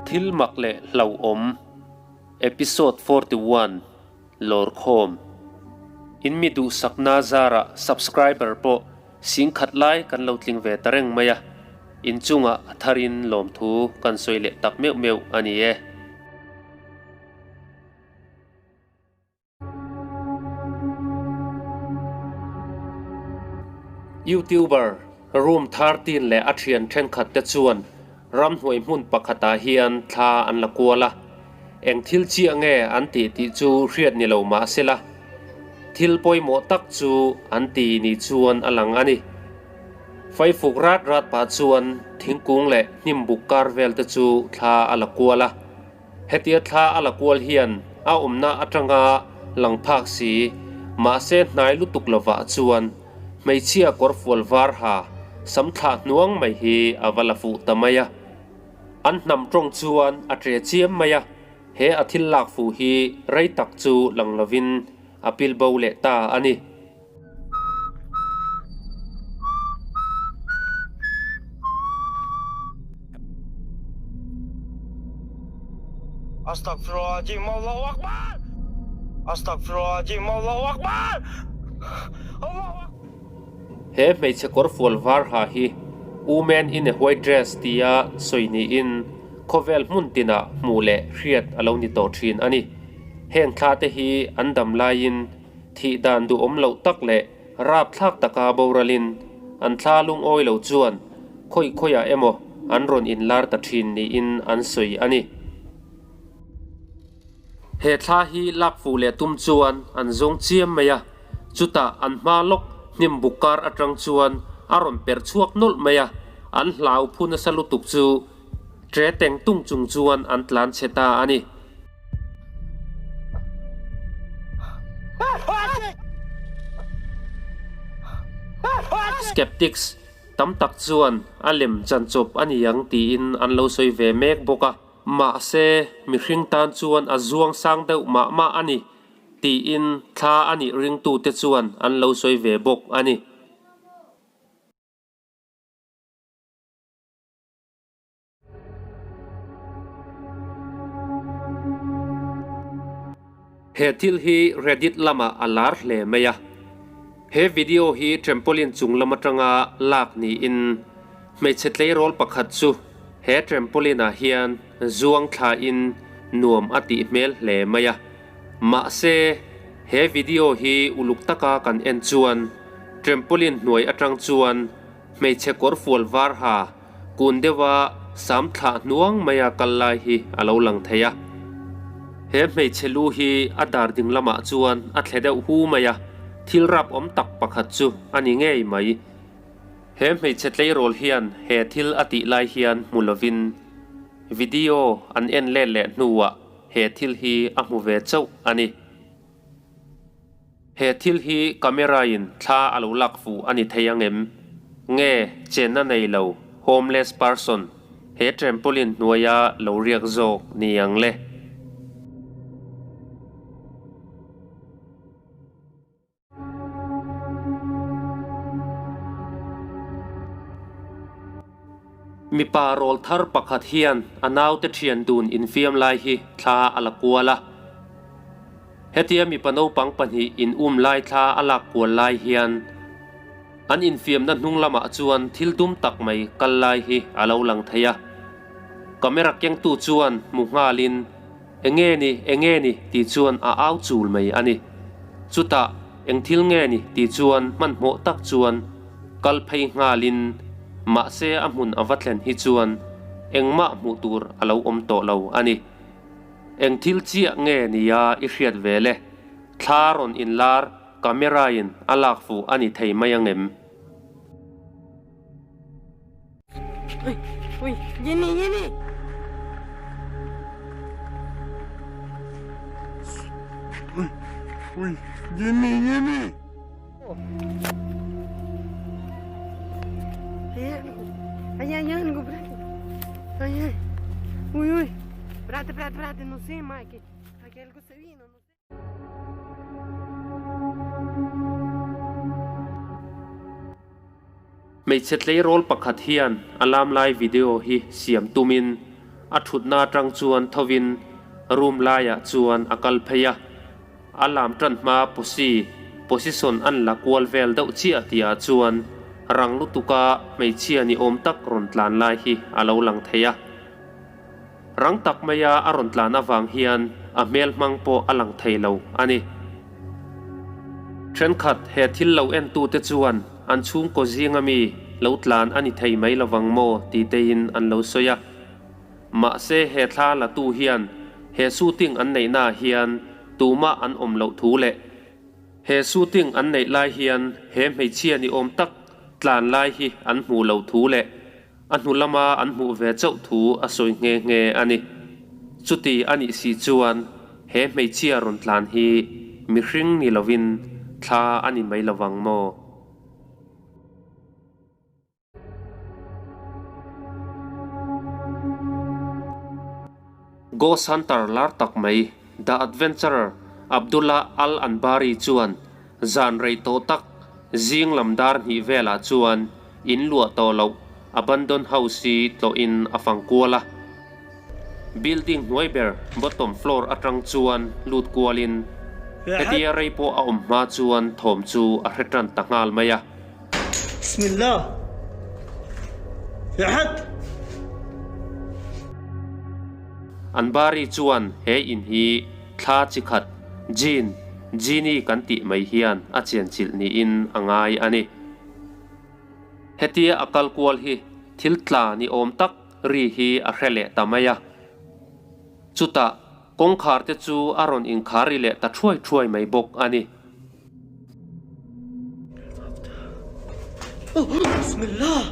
Thil mak leh hlauhawm Episode 41 Lawrkhawm In mi duhsakna zarah subscriber pawh singkhat lai kan lo tling ve ta reng mai a, inchungah a tharin lawmthu kan sawi leh tak meuh meuh a ni e. Youtuber Room 13 leh a thian thenkhat te chuan ramhnuai hmun pakhatah hian thla an la kual a, eng thil chiah nge an tih tih chu hriat ni lo mah sela, thil pawimawh tak chu an ti ni chuan a lang a ni. Faifuk rat rat pah chuan thingkung leh hnim buk kar vel te chu thla a la kual a. Hetia thla a la kual hian a awmna atanga lang phak si, mahse hnai lutuk lovah chuan hmeichhia kawrfual var ha sam thlah hnuang mai hi a va la fuh ta mai a. An hnam tawng chuan a tre chiam mai a, he a thil lak fuh hi rei tak chu lang lovin a pil bo leh ta a ni. Astagfirullahaladzim Allahu Akbar Astagfirullahaladzim Allahu Akbar Allahu Akbar He hmeichhe kawrfual var ha hi Woman in a white dress tia sawi niin khawvel hmun tinah hmuh leh hriat a lo ni tawh thin a ni. Heng thla te hi an dam laiin Thih dan duhawm loh tak leh rapthlak taka boralin an thla lungawi lo chuan khawi khawiah emaw an rawn inlar ta thin niin an sawi a ni. He thla hi lak fuh leh tum chuan an zawng chiam mai a, chutah an hma lawk hnim buk kar atang chuan a rawn perh chhuak nawlh mai a, an hlau phu nasa lutuk chu Tre teng tung chung chuan an tlan chhe ta a ni. Skeptics tam tak chuan a lem chanchawp a ni ang tiin an lo sawi ve mek bawk a. Mahse, mihring tan chuan a zuang sang deuh mah mah a ni tiin thla a nih ringtute chuan an lo sawi ve bawk a ni. He thil hi Reddit lamah a lar hle mai a. He video hi trampoline chung lam atanga lak niin hmeichhe tleirawl pakhat chu he trampoline ah hian zuang thlain nuam a tih hmel hle mai a. Mahse, he video hi uluk taka kan en chuan trampoline hnuai atang chuan Hmeichhe kawrfual var ha kun deuha sam thlah hnuang maia kal lai hi a lo lang thei a. He hmeichhe lu hi a dar ding lamah chuan a thle deuh hu mai a, thil rap awm tak pakhat chu a ni ngei mai. He hmeichhe tleirawl hian he thil a tih lai hian hmu lovin video an en let leh hnuah he thil hi a hmu ve chauh a ni. He thil hi camera in thla a lo lak fuh a ni thei ang em? Nge chenna nei lo, homeless person, he trampoline hnuaia lo riak zawk ni ang le? Mipa rawl thar pakhat hian a naute thian dun infiam lai hi thla a la kual a. Hetia mipa naupang pahnih in um lai thla a lak kual lai hian an infiamna hnung lamah chuan thil dum tak mai kal lai hi a lo lang thei a. Camera kengtu chuan hmu nghalin, Enge ni, enge ni? tih chuan a au chul mai a ni. Chutah, Eng thil nge ni? tih chuan hmanhmawh tak chuan kal phei nghalin, mahse a hmun a va thlen hi chuan engmah hmuh tur a lo awm tawh lo a ni. Eng thil chiah nge nia i hriat ve le? Thla rawn inlar camera in a lak fuh a ni thei mai angem? Ui, ui, Jimmy, Jimmy. Ui, ui, Jimmy, Jimmy. Ay, ay, ay, ay, ay, uy, uy. Espérate, espérate, espérate, no sé, Mike. Aquí algo se vino, no sé. Hmeichhe tleirawl pakhat hian a lam lai video hi siam tumin A thutna atang chuan thovin room laiah chuan a kal phei a. A lam tan hma posi, position, an la kual vel deuh chiah tihah chuan rang lutuka hmeichhia ni awm tak rawn tlan lai hi a lo lang thei a. Rang tak maia a rawn tlan avang hian a hmel hmang pawh a lang thei lo a ni. Thenkhat he thil lo entute chuan an chhungkaw zinga mi lo tlan a ni thei mai lovang maw ti teiin an lo sawi a. Mahse he thla latu hian he shooting an neihnaah hian tumah an awm loh thu leh he shooting an neih lai hian he hmeichhia ni awm tak tlan lai hi an hmuh loh thu leh A hnu lama an hmuh ve chauh thu a sawi nghe nghe a ni. Chuti a nih si chuan he hmeichhia rawn tlan hi mihring ni lovin thla a ni mai lovang maw? Ghost Hunter lar tak mai The Adventurer Abdullah Al Anbari chuan zan rei tawh tak zing lam dar hnih velah chuan in luah tawh loh abandoned house hi tlawhin a fang kual a. Building hnuai ber bottom floor atang chuan lut kualin hetia rei pawh a awm hma chuan thawm chu a hre tan ta nghal mai a. Bismillah. Fi had. Anbari chuan he in hi thla chi khat Jinn, Genie kan tih mai hian a chianchilh niin a ngai a ni. Hetia a kal kual hi thil tla ni awm tak ri hi a hre leh ta mai a. Chutah kawngkhar te chu a rawn inkhar ri leh ta thuai thuai mai bawk a ni. Bismillah.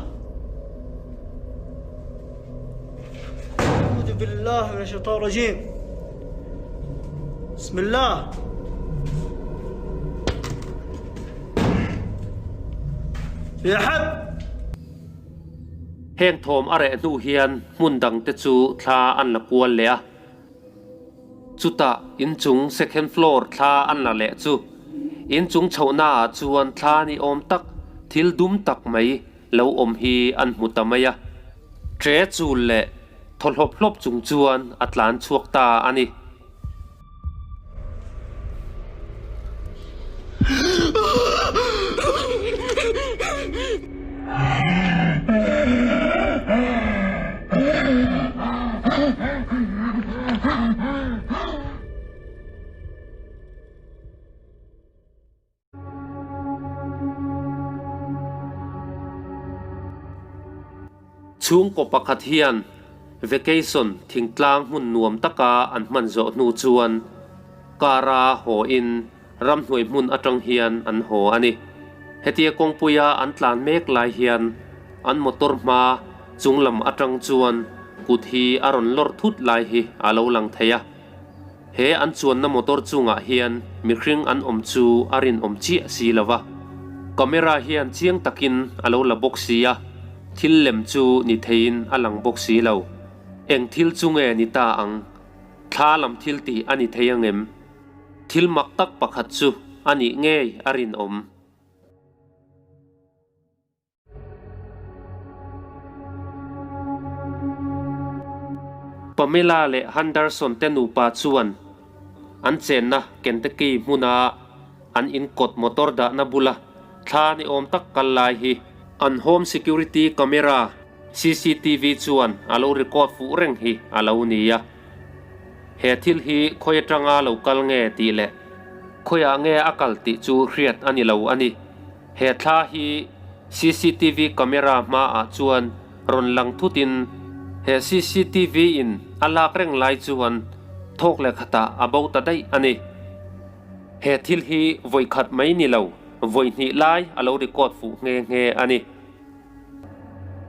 A'udhu billahi minash shaitanir rajim. Bismillah. Fi had. Heng thawm a reh hnu hian hmun dangte chu thla an la kual leh a. Chutah inchung second floor thla an la leh chu inchung chhohnaah chuan thla ni awm tak thil dum tak mai lo awm hi an hmu ta mai a. Ṭe chul leh thaw hlawp hlawp chung chuan a tlan chhuak ta a ni. Chhungkaw pakhat hian vacation thingtlang hmun nuam taka an hman zawh hnu chuan car-a haw in ramhnuai hmun atang hian an haw a ni. Hetia kawngpuia an tlan mek lai hian an motor hma chung lam atang chuan kut hi a rawn lawr thut lai hi a lo lang thei a. He an chuanna motor chungah hian mihring an awm chu a rinawm chiah si lo va, camera hian chiang takin a lo la bawk si a, thil lem chu ni theiin a lang bawk si lo. Eng thil chu nge ni ta ang? Thla lam thil tih a ni thei angem? Thil mak tak pakhat chu a nih ngei a rinawm. Pamela leh Henderson te nupa chuan an chenna Kentucky hmuna an inkawt motor dahna bula thla ni awm tak kal lai hi an home security camera, cctv, chuan a lo record fuh reng hi a lo ni a. He thil hi khawi atanga lo kal nge tih leh khawiah nge a kal tih chu hriat a ni lo a ni. He thla hi cctv camera hmaah chuan rawn lang thutin he cctv in a lak reng lai chuan thawk leh khatah a bo ta daih a ni. He thil hi vawi khat mai ni lo, vawi hnih lai a lo record fuh nghe nghe a ni.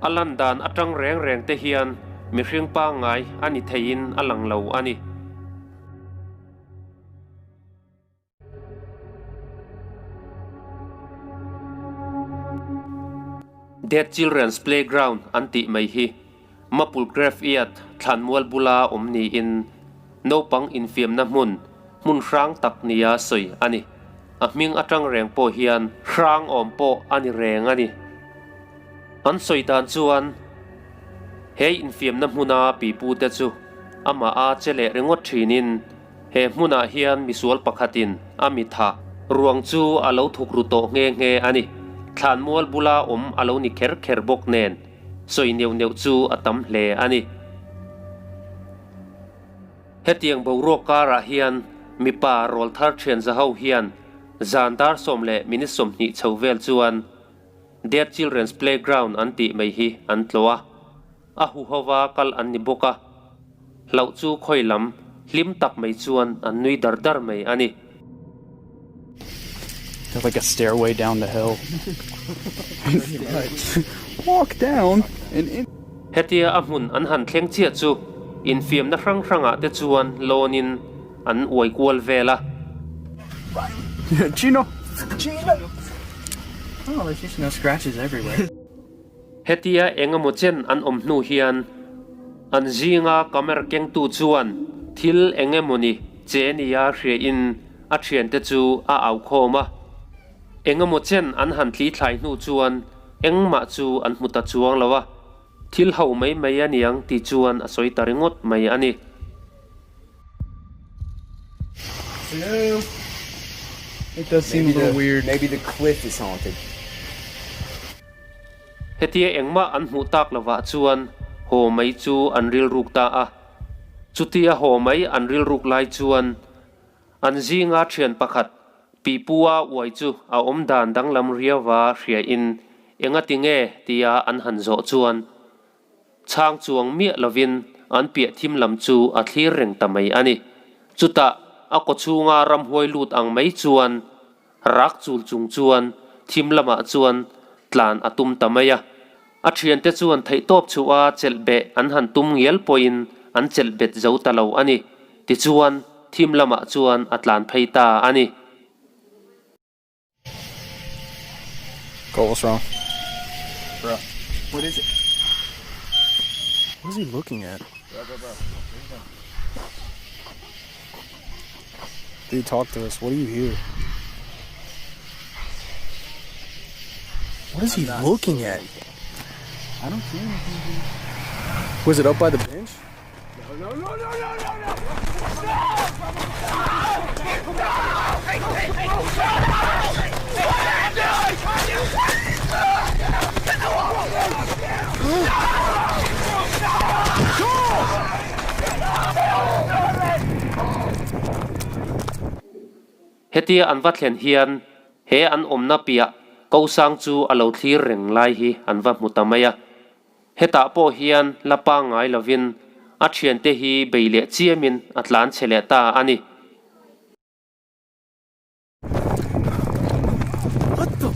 A lan dan atang reng reng te hian mihring pangngai a ni theiin a lang lo a ni. Dead Children's Playground an tih mai hi Maple Graveyard thlanmual bula awm niin naupang infiamna hmun, hmun hrang tak nia sawi a ni. A hming atang reng pawh hian hrang awm pawh a ni reng a ni. An sawi dan chuan. He infiamna hmuna pipute chu amah a che leh ringawt thinin he hmunah hian misual pakhatin a mi thah ruang chu a lo thuk ru tawh nghe nghe a ni. Thlanmual bula awm a lo ni kher kher bawk nen sawi neuh neuh chu a tam hle a ni. Hetiang boruak karah hian mipa rawlthar thian za ho hian zan dar sawm leh minute 20 chho vel chuan Dead Children's Playground an tih mai hi an tlawh a, a huhova kal an ni bawk a, hlauh chu khawi lam hlim tak mai chuan an nui dar dar mai a ni. There's like a stairway down the hill. Walk down and in. Hetia a hmun an han thleng chiah chu infiamna hrang hrangah te chuan lawnin an uai kual vel a. Chino! Chino! Oh, there's just no scratches everywhere. Hetia eng emaw chen an awm hnu hian an zinga camera kengtu chuan thil eng emawni che nia hriain a thiante chu a au khawm a. Eng emaw chen an han tli thlai hnu chuan engmah chu an hmu ta chuang lo a, thil ho mai mai a niang ti chuan a sawi ta ringawt mai a ni. Hello. It does seem a little weird. Maybe the cliff is haunted. Hetia engmah an hmuh tak lovah chuan haw mai chu an rilruk ta a. Chutia haw mai an rilruk lai chuan an zinga thian pakhat Pipua uai chu a awm dan danglam riauva hriain engati nge tia an han zawh chuan Chhang chuang miah lovin an piah thim lam chu a thlir reng ta mai a ni. Chutah a kawchhunga ramhuai lut ang mai chuan rak chul chung chuan thim lamah chuan tlan a tum ta mai a. A thiante chuan theihtawp chhuah a chelh beh an han tum ngial pawhin an chelh bet zo ta lo a ni. Tichuan thim lamah chuan a tlan phei ta a ni. Cole, what's wrong? Bro, what is it? What is he looking at? Bro, bro, bro. Dude, talk to us. What do you hear? What is he looking at? I don't see anything. Was it up by the bench? Hetia an va thlen hian he an awmna piah ko sang chu a lo thlir reng lai hi an va hmu ta mai a. Hetah pawh hian la pangngai lovin a thiante hi bei leh chiamin a tlan chhe leh ta a ni. What the?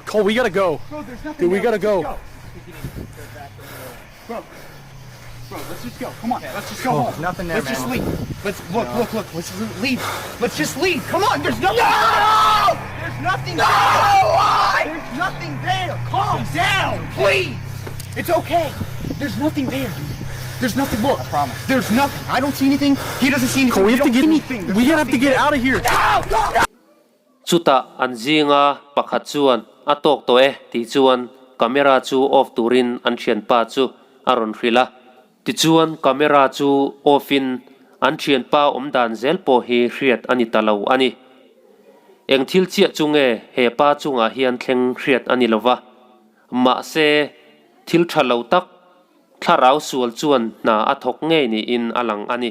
Cole, we gotta go. Bro, there's nothing Dude, we there. gotta Let's just go. go. Bro, bro, let's just go. Come on, let's just go Oh, home. nothing there, Let's just man. leave. Let's look, look, look. Let's just leave. Let's just leave. Come on, there's nothing. No! There's nothing there. There's nothing there. Calm down, please. It's okay. There's nothing there, dude. There's nothing. Look, I promise. There's nothing. I don't see anything. He doesn't see anything. Cole, we have to don't get see anything. There's We gotta have to nothing get there. out of here. No! No! Chutah an zinga pakhat chuan a tawk tawh e tih chuan camera chu off turin an thianpa chu a rawn hrilh a. Tichuan camera chu off in an thianpa awm dan zel pawh hi hriat a ni ta lo a ni. Eng thil chiah chu nge he pa chungah hian thleng hriat a ni lo va. Mahse thil tha lo tak thlarau sual chuan hna a thawk ngei niin a lang a ni.